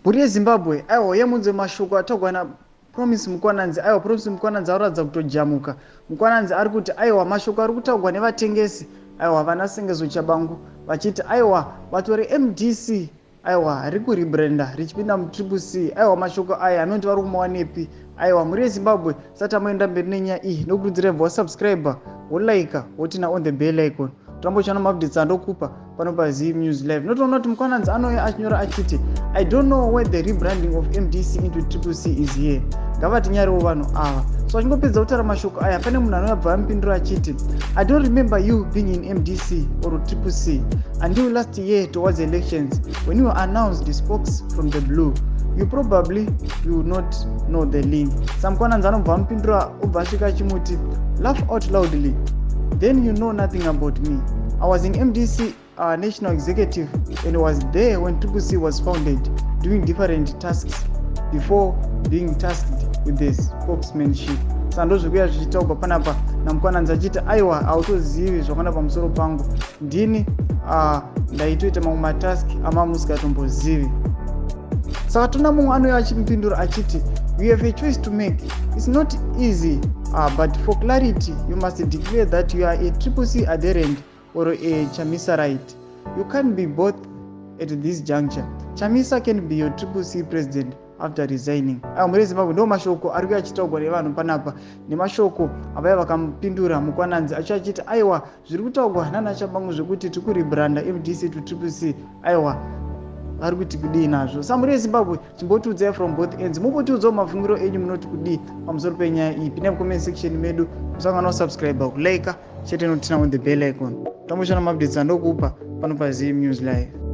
Mhuri yeZimbabwe, aiwa, yemunzwe mashoko ataurwa naPromise Mukwananzi. Aiwa, Promise Mukwananzi aratidza kutojamuka. Mukwananzi ari kuti aiwa, mashoko ari kutaurwa nevatengesi, aiwa, vana Sengezo Chabangu vachiti aiwa, bato reMDC, aiwa, riri kurebranda richipinda muTriple C. Aiwa, mashoko aya anoti vari kumawanepi? Aiwa, mhuri yeZimbabwe, sati amoenda mberi nenyaya iyi, nokurudzira ibva wasubscribe, wolike, woturn on the bell icon, torambochana maupdates andokupa pano paZim News Live. Notoona kuti Mukwananzi anouya achinyora achiti, "I don't know where the rebranding of MDC into Triple C is here. Ngavatinyarewo vanhu ava." So achingopedza kutaura mashoko aya, pane munhu anouya bva amupindura achiti, "I don't remember you being in MDC or Triple C until last year towards elections when you announced the spokes from the blue. You probably will not know the link." SaMukwananzi anobva amupindura, obva asvika achimuti, "Laugh out loudly. Then you know nothing about me. I was in MDC national executive and was there when Triple C was founded, doing different tasks before being tasked with the spokesmanship." Saka ndozvekuya zvichitaurwa panapa naMukwananzi achiti aiwa, hautozivi zvakawanda pamusoro pangu, ndini ndaitoita mamwe matask amamusikatombozivi. Saka tona mumwe anouya achimupindura achiti, "You have a choice to make. It's not easy, but for clarity you must declare that you are a Triple C adherent or a Chamisarite. You can't be both at this juncture. Chamisa can be your Triple C president after resigning." Aiwa, muri Zimbabwe, ndo mashoko ari kuya achitaurwa nevanhu panapa, nemashoko avaya vakamupindura Mukwananzi acho achiti aiwa, zviri kutaurwa nana Chabangu zvekuti tiri kurebranda MDC to Triple C, aiwa, vari kuti kudii nazvo? Samuri yeZimbabwe, chimbotiudzai from both ends, mumbotiudzawo mafungiro enyu, munoti kudii pamusoro penyaya iyi? Pinai mucomment section medu, musangana kusubscribe, kulike chete, noturn on the bell icon, tamboshana maupdates andokupa pano paZim News Live.